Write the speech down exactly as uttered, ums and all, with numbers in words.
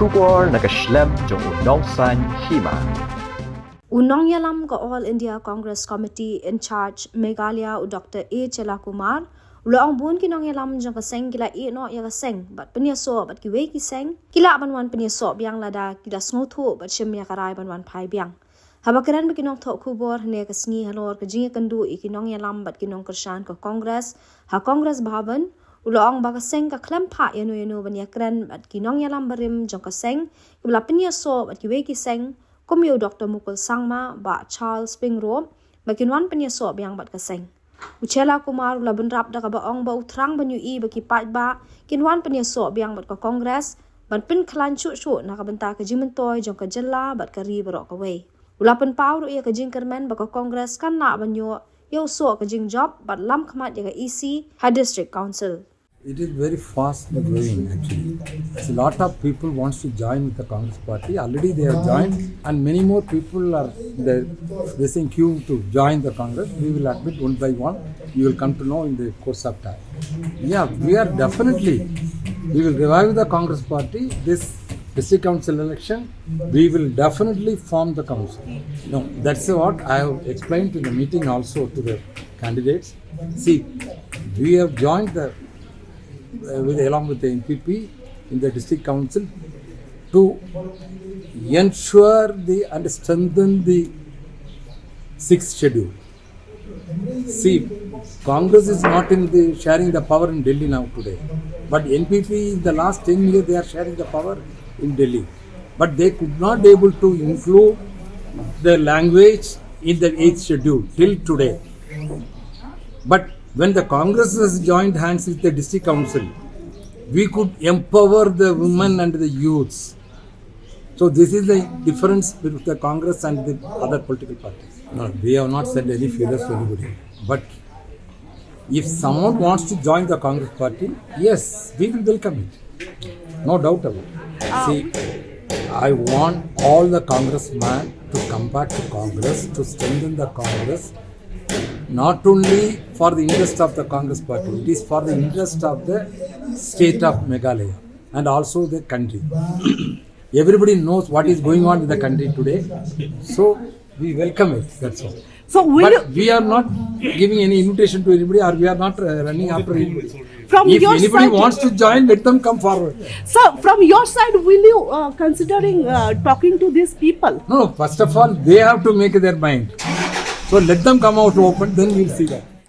Khubor na ka shlem jong u nongsaiñ hima. U nongïalam ka All India Congress Committee in charge Meghalaya, u Doctor A Chella Kumar, u la ong bun ki nongïalam jong ka seng ki la ïeh noh ïa ka seng bad pynïasoh bad kiwei ki seng ki lah ban wan pynïasoh biang lada ki la sngewthuh bad shim ïa ka rai ban wan phai biang. Haba kren bad ki nongthoh khubor hynne ka sngi halor ka jingïakynduh ïa ki nongïalam bad ki nongkyrshan ka Congress ha Congress Bhavan, u la ong ba ka seng ka khlem phah ïano ïano ban ïakren bad ki nongïalam barim jong ka seng kiba la pynïasoh bad kiwei ki seng, kum ïa u Doctor Mukul Sangma, Bah Charles Pyngrope, ba kin wan pynïasoh biang bad ka seng. U Chella Kumar u la bynrap da kaba ong ba u thrang ban ïohi ba ki paidbah kin wan pynïasoh biang bad ka Congress ban pynkhlaiñ shuh shuh na ka bynta ka jingmyntoi jong ka jylla bad ka ri baroh kawei. U la pynpaw ruh ïa ka jingkyrmen ba ka Congress kan lah ban ïoh ïa u soh ka jingjop bad lam khmat ïa ka E C ha District Council. It is very fast growing actually. A lot of people wants to join with the Congress party. Already they have joined, and many more people are there. They in queue to join the Congress. We will admit one by one. You will come to know in the course of time. Yeah, we are definitely. We will revive the Congress party. This district council election, we will definitely form the council. No, that's what I have explained in the meeting also to the candidates. See, we have joined the uh, with, along with the N P P in the district council to ensure the and strengthen the sixth schedule. See, Congress is not in the sharing the power in Delhi now today, but N P P in the last ten years they are sharing the power in Delhi, but they could not able to include the language in the eighth schedule till today. But when the Congress has joined hands with the district council, we could empower the women and the youths. So this is the difference between the Congress and the other political parties. No, we have not sent any feelers to anybody. But if someone wants to join the Congress party, yes, we will welcome it. No doubt about it. See, I want all the congressmen to come back to Congress to strengthen the Congress, not only for the interest of the Congress party, it is for the interest of the state of Meghalaya and also the country. Everybody knows what is going on in the country today, so we welcome it. That's all. So will but you we are not giving any invitation to anybody, or we are not uh, running after anybody. From if your anybody side, wants to join, let them come forward. So from your side, will you uh, considering uh, talking to these people? No, no, first of all, they have to make their mind. So let them come out open, then we'll see that.